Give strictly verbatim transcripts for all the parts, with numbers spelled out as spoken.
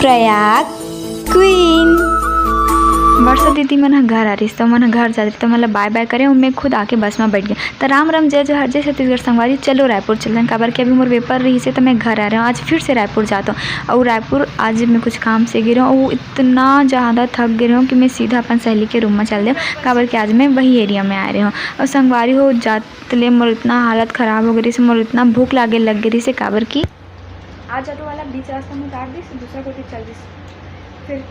Prayag queen. वर्षा दीदी मन ह घर आ रहिस, त मन ह घर जात रहिस, त मन ल बाय बाय करे, अउ मैं खुद आके बस म बैठ गेंव। त राम राम, जय जोहार, जय छत्तीसगढ़ संगवारी। चलो रायपुर चलथन, काबर कि अभी मोर पेपर रहिस हे, त मैं घर आ रहे हंव। आज फिर से रायपुर जात हंव, अउ रायपुर आज मैं कुछ काम से गे रहे हंव, अउ इतना ज़्यादा थक गे रहे हंव कि मैं सीधा अपन सहेली के रूम म चल देंव, काबर कि आज मैं वही एरिया में आए रहे हंव। अउ संगवारी हो, जात ले मोर इतना हालत खराब हो गे रहिस, मोर इतना भूख लागे लग गे रहिस, काबर कि आज ऑटो वाला बीच रास्ता में उतार दिस, दूसरा कोती चल दिस। फिर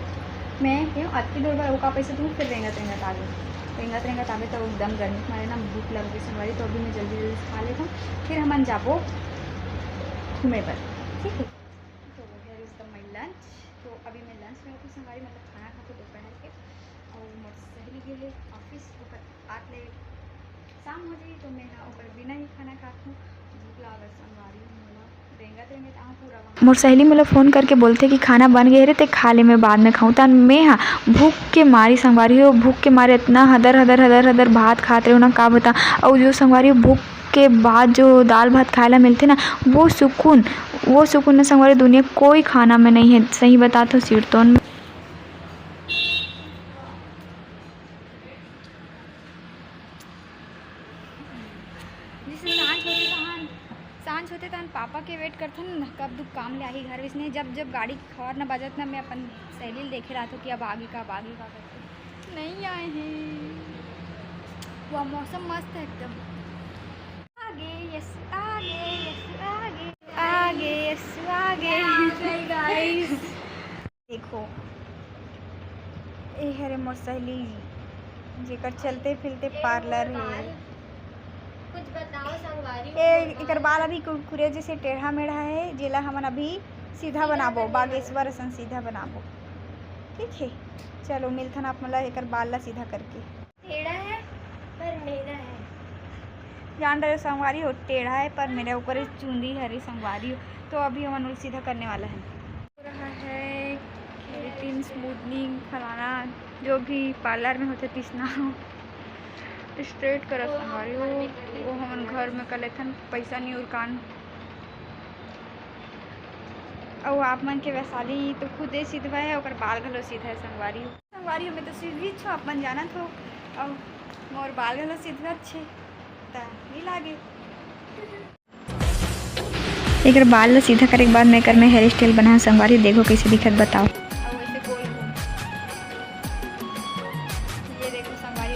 मैं कहेंव, "अतकी दूर बर अउ का पैसा दूँ?" फिर रेंगत रेंगत आ गेंव। रेंगत रेंगत आबे त एकदम गर्मी के मारे ना भूख लग गे संगवारी, तो अभी मैं जल्दी जल्दी से खा लेथंव, फिर हमन जाबो घूमे बर, ठीक है? तो here is the my lunch। तो अभी मैं लंच में हूँ संगवारी, मतलब खाना खाके दोपहर के, अउ मोर सहेली गे हे ऑफिस, ओकर आत ले शाम हो जाही, तो मैं ह ओकर बिना ही खाना खात हूँ। भूख लागत संगवारी हो मोला, रेंगत रेंगत आहूँ पूरा वहाँ। मोर सहेली मोला फोन करके बोलथे कि खाना बन गे हे रे, ते खा ले, मैं बाद में खाऊँ। तन मैं ह भूख के मारी संगवारी हो, भूख के मारे इतना हदर हदर हदर हदर भात खात रहे हो ना, का बता। अउ जो संगवारी हो, भूख के बाद जो दाल भात खाए ला मिलथे ना, वो सुकून, वो सुकून ना संगवारी दुनिया कोई खाना में नहीं है। सही बतात हो सिरतोन में। जैसे सांझ होते तहन, सांझ होते तहन पापा के वेट करथन, कब दुख काम ले आही घर। वैसने जब जब गाड़ी के हॉर्न बजत ना, मैं अपन सहेली ल देखे रहत हूँ कि अब आगे का, अब आगे का करके। नहीं आए हैं। वह मौसम मस्त है एकदम। आगे, यस, आगे, यस, आगे, आगे, यस, आगे। आ गई, गाइस। देखो, ए हरे मोर सहेली, जेकर चलते फिरते पार्लर हे। कुछ बताओ संगवारी हो, ए, एकर बाल अभी कुरकुरे जैसे टेढ़ा मेढ़ा हे, जेला हमन अभी सीधा बनाबो, बागेश्वर असन सीधा बनाबो। ठीक हे, चलो मिलथन आप मन ला एकर बाल ला सीधा करके। टेढ़ा है, पर मेरा है। जान रहे हो संगवारी हो, टेढ़ा है, पर मेरा ऊपर ही चूंदी हरी संगवारी हो। तो अभी हमन ओला सीधा करने वाला है। हो रहा है keratin, smoothening, फलाना, जो भी पार्लर में होते पिसना, स्ट्रेट करा संगवारी हो। वो हमन घर में कर लेथन, पैसा नहीं उरकान। अउ आप मन के वैशाली तो खुदे सिधवा है, ओकर बाल घलो सीधा है संगवारी हो। संगवारी हो, मैं तो सीधी छो, आप मन जानत हो, अउ मोर बाल घलो सिधवा छे, त नी लागे। एकर बाल ला सीधा करे के बाद मैं एकर में हेयर स्टाइल बनाए संगवारी, देखो कैसे दिखत बताओ। अउ ऐसे गोल घूम। ये देखो संगवारी।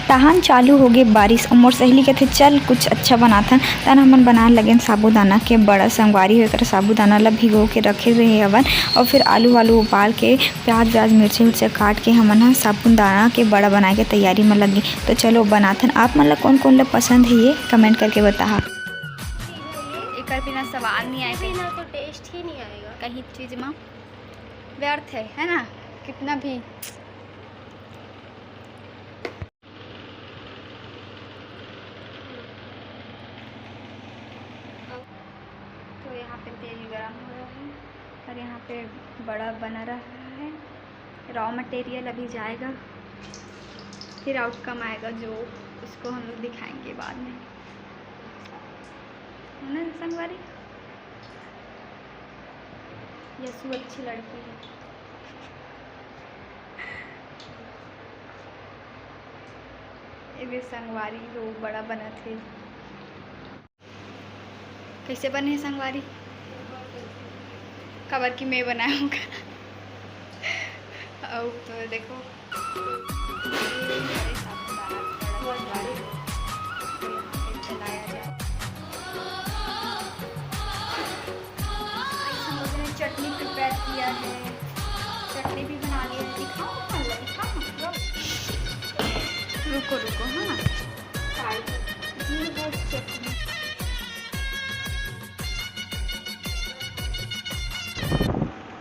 तहान चालू होगे बारिश, अउ मोर सहेली कथे, "चल, कुछ अच्छा बनाथन।" तहन हमन बनाए लगेन साबूदाना के बड़ा। संगवारी हो, एकरा साबूदाना ला भिगो के रखे रहे हवन, अउ फिर आलू वालू उबाल के, प्याज व्याज, मिर्ची उर्ची काट के हमन ह साबूदाना के बड़ा बनाए के तैयारी म लग गे। तो चलो बनाथन। आप मन ला कौन कौन ला पसंद है, ये कमेंट करके बताहा। एकर बिना स्वाद नहीं आएगा। बिना तो टेस्ट ही नहीं आएगा। कहीं चीज म व्यर्थ है, है ना? कितना भी। तो यहाँ पे तेल गरम हो रहा है और यहाँ पे बड़ा बना रहा है। रॉ मटेरियल अभी जाएगा, फिर आउटकम आएगा, जो उसको हम लोग दिखाएंगे बाद में, है ना संगवारी? यसु अच्छी लड़की है। एदे संगवारी हो बड़ा बनत हे। कैसे बने हे संगवारी? काबर कि मैं बनाए हूँ। अउ तो देखो, चलाया जाए। आज हम लोगों ने चटनी प्रिपेयर किया है, चटनी भी बना लिया है। दिखाओ ना, दिखाओ ना, रुको, रुको, हाँ। ये वो चटनी।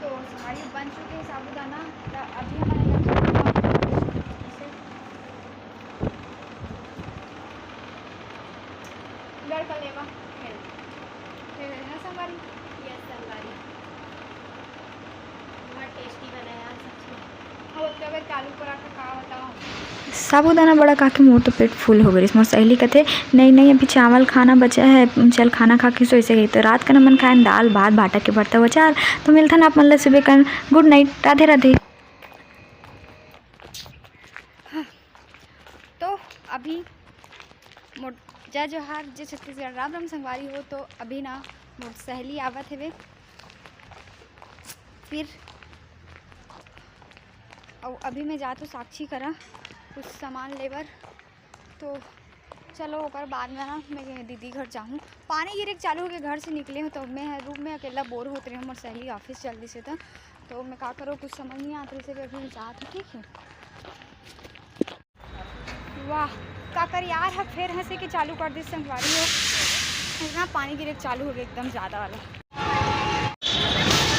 तो हमारी बन चुके हैं साबूदाना। तो अभी हमारा लग जाएगा इसे लड़का लेवा। फिर है ना संगवारी? यस संगवारी, बहुत टेस्टी बना यार सच में। साबूदाना बड़ा खा के मोर तो पेट फुल हो गइस। मोर सहेली कथे, "नहीं, नहीं, अभी चावल खाना बचा है, चल खाना खा के सोए से गई।" तो रात का नमन खाएन दाल भात, भाटा के भरता, अचार। तो मिलथन आप मन ला सुबह कन। Good night, Radhe Radhe. तो अभी मोर जय जोहार, जय छत्तीसगढ़, राम राम संगवारी हो। तो अभी ना मोर सहेली आवत हेवे, फिर अउ अभी मैं जात हूँ साक्षी करा कुछ सामान लेबर। तो चलो, ओकर बाद में ना मैं दीदी घर जाहूँ। पानी गिरे के चालू होगे, घर से निकले हूँ तो मैं रूम में अकेला बोर होत रही हूँ, मोर सहेली ऑफिस चल दिस हे त। तो मैं का करो, कुछ समझ नहीं आत रही से, अभी मैं जात हूँ, ठीक है। वाह, का कर यार, ह फेर हंसे के चालू कर दिस संगवारी हो। इतना पानी गिरे के चालू होगे एकदम ज्यादा वाला।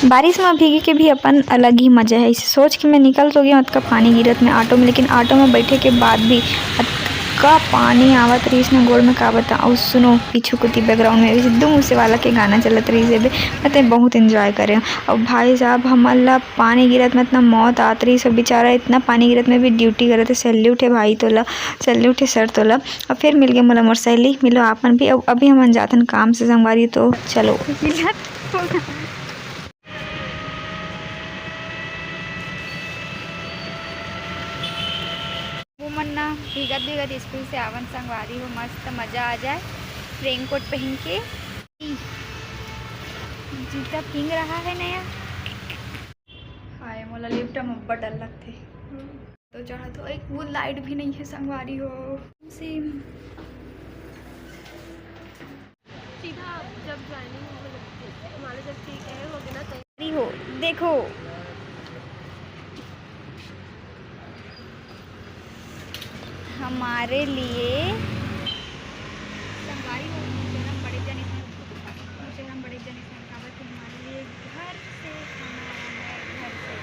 बारिश में भीगे के भी अपन अलग ही मजा है। इसे सोच के मैं निकल तो गई हूँ अतका पानी गिरत में ऑटो में, लेकिन ऑटो में बैठे के बाद भी अतका पानी आवत रहीस ना गोड़ में, का बता। अउ सुनो, पीछू कुती बैकग्राउंड में भी सिद्धू मूसेवाला के गाना चलत रहीस हे बे। मैं तो बहुत एंजॉय करे हूँ। अउ भाई साहब, हमन ला पानी गिरत में इतना मौत आत रहीस, सब बेचारा इतना पानी गिरत में भी ड्यूटी करत हे। सैल्यूट है भाई तोला, सैल्यूट है सर तोला। अब फिर मिल गए मोला मोर सहेली, मिलो आप मन भी। अब अभी हमन जाथन काम से संगवारी, तो चलो। वो मन ना भीगत भीगत स्कूल से आवन संगवारी हो, मस्त मजा आ जाए रेनकोट पहन के। जूता भींग रहा है नया। हाय, मोला लिफ्ट में अब्बड़ डर लगथे। तो चढ़ा तो एक वो लाइट भी नहीं है संगवारी हो। सेम। सीधा जब ज्वाइनिंग, मतलब, हमारे जब ठीक है, हो गया ना, तो हो, देखो, हमारे लिए संगवारी हो, मोर चेहरा में बड़े जन इसमें, मोर चेहरा में बड़े जन इसमें काबर कि हमारे लिए घर से खाना आया है, घर से।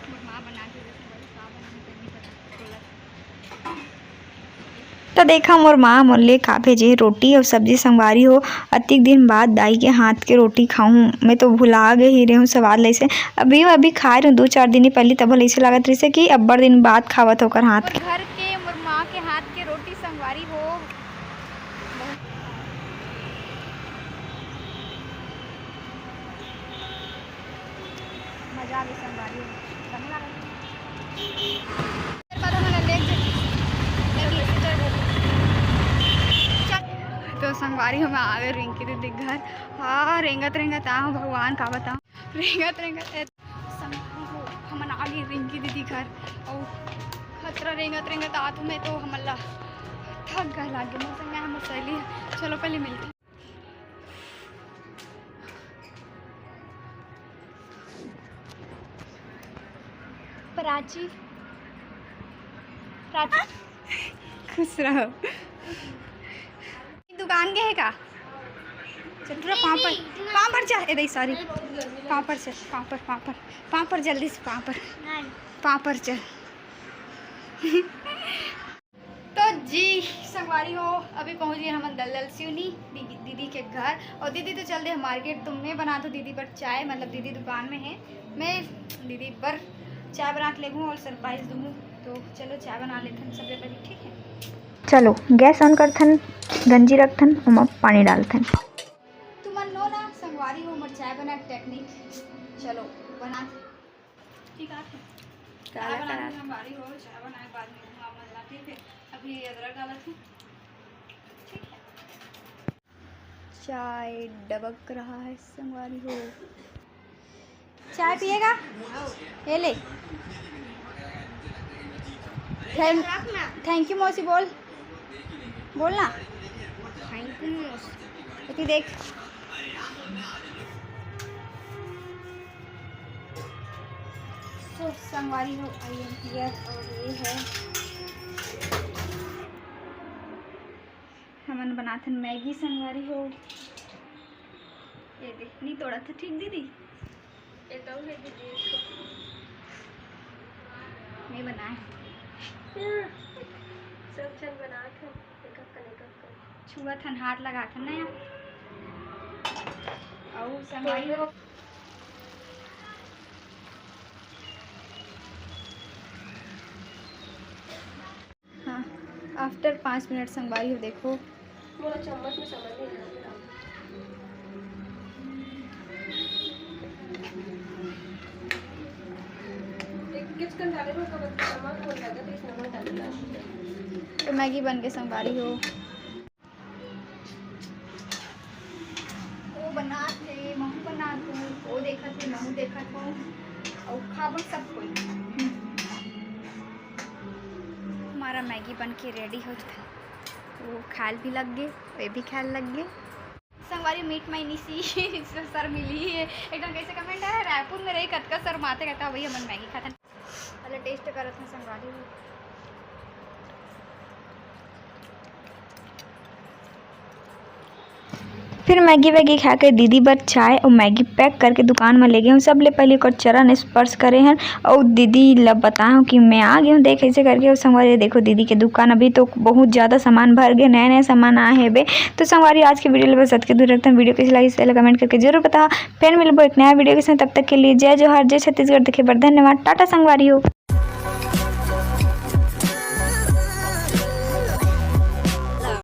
मोर माँ बना के दे संगवारी, का बनाऊँ, कोई नहीं पता, बोला। त देखा, मोर माँ मोर लिए का भेजे हे, रोटी अउ सब्जी संगवारी हो। अतिक दिन बाद दाई के हाथ के रोटी खाहूँ, मैं तो भुला गे ही रेहूँ स्वाद लइसे। अभी, अभी खाए रहूँ दू चार दिन ही पहली, तब लइसे लागत रहिसे कि अब्बड़ दिन बाद खावत ओकर हाथ के। घर के मोर माँ के हाथ के रोटी संगवारी हो। मजा आ गई संगवारी हो, बढ़िया लगा। तो संगवारी हो, मैं आ गए रिंकी दीदी के घर। हाँ, रेंगत रेंगत आऊँ, भगवान का बताऊँ, रेंगत रेंगत ए-, संगवारी हो, हमन आ गए रिंकी दीदी घर। और खतरा रेंगत रेंगत आत हूँ मैं, तो हमन ला थक गए लागे, मोर संग हमर सहेली है। चलो पहले मिलते। प्राची, प्राची, खुश रहो। दुकान गए है का? चल, पूरा पाँव पर, पाँव पर चल। ए दई, सॉरी, पाँव पर चल, पाँव पर, पाँव पर, पाँव पर, जल्दी से पाँव पर, पाँव पर चल। तो जी संगवारी हो, अभी पहुंच गए हमन दलदल सिवनी दी-, दीदी के घर। और दीदी तो चल दे मार्केट, तो मैं बना दूँ दीदी बर चाय, मतलब दीदी दुकान में है, मैं दीदी बर चाय बना के लेगूँ और सरप्राइज दूँ। तो चलो चाय बना लेथन सबले पहले, ठीक है। चलो गैस ऑन करथन, गंजी रखथन, ओमा पानी डालथन। तुमन लो ना संगवारी हो मोर चाय बना के टेक्निक। चलो बना। ठीक है। काला चाय बनाने करा। में हम बारी हो, चाय बनाए के बाद में हम आप मजा, ठीक है। अभी अदरक डाला थी। ठीक है। चाय डबक रहा है संगवारी हो। चाय पिएगा? ये ले। थैंक, थैंक यू मौसी बोल। बोलना। थैंक यू मौसी। इतनी देख। So, संगवारी हो, I am here और ये है, हमन बनाथन मैगी संगवारी हो। ये देख, नहीं तोड़ा था, ठीक दीदी? ये तो है दीदी, इसको मैं बनाए। सब जन बना के एक हफ्ता, एक हफ्ता। छुआ थन, हाथ लगा थन ना। और संगवारी हो, पाँच मिनट संगवारी हो, देखो। मोला चम्मच में समझ नहीं आ रहा। एक किचकन डाले में ओकर बाद नमक हो जाता, तो इस नमक डाल दिया। तो मैगी बन के संगवारी हो। वो बनात हे, महू बनात हूँ, वो देखत हे, महू देखत हूँ, और खाबो सब कोई। हमारा मैगी बन के रेडी हो चुका है, वो खाल भी लग गए, वे भी खाल लग गए। संगवारी, meet my Nisi। सर मिली है एकदम, कैसे कमेंट आ रहा है, रायपुर में रही कतका शर्माते, कहता वही हमन मैगी खाते। पहले टेस्ट करत हूँ संगवारी। फिर मैगी वैगी खा के दीदी बर चाय और मैगी पैक करके दुकान में ले गए हूँ। सबले पहले ओकर चरण स्पर्श करे हन और दीदी ला बताए हूँ कि मैं आ गई हूँ, देख ऐसे करके। और संगवारी देखो, दीदी के दुकान अभी तो बहुत ज़्यादा सामान भर गए, नया नया सामान आए हे बे। तो संगवारी, आज के वीडियो ले बस अतके दूर रखते हैं। वीडियो कैसे लगी, कमेंट करके जरूर बताओ। फिर मिलबो एक नया वीडियो के साथ, तब तक के लिए जय जोहार, जय छत्तीसगढ़। देखे बर धन्यवाद, टाटा संगवारी हो।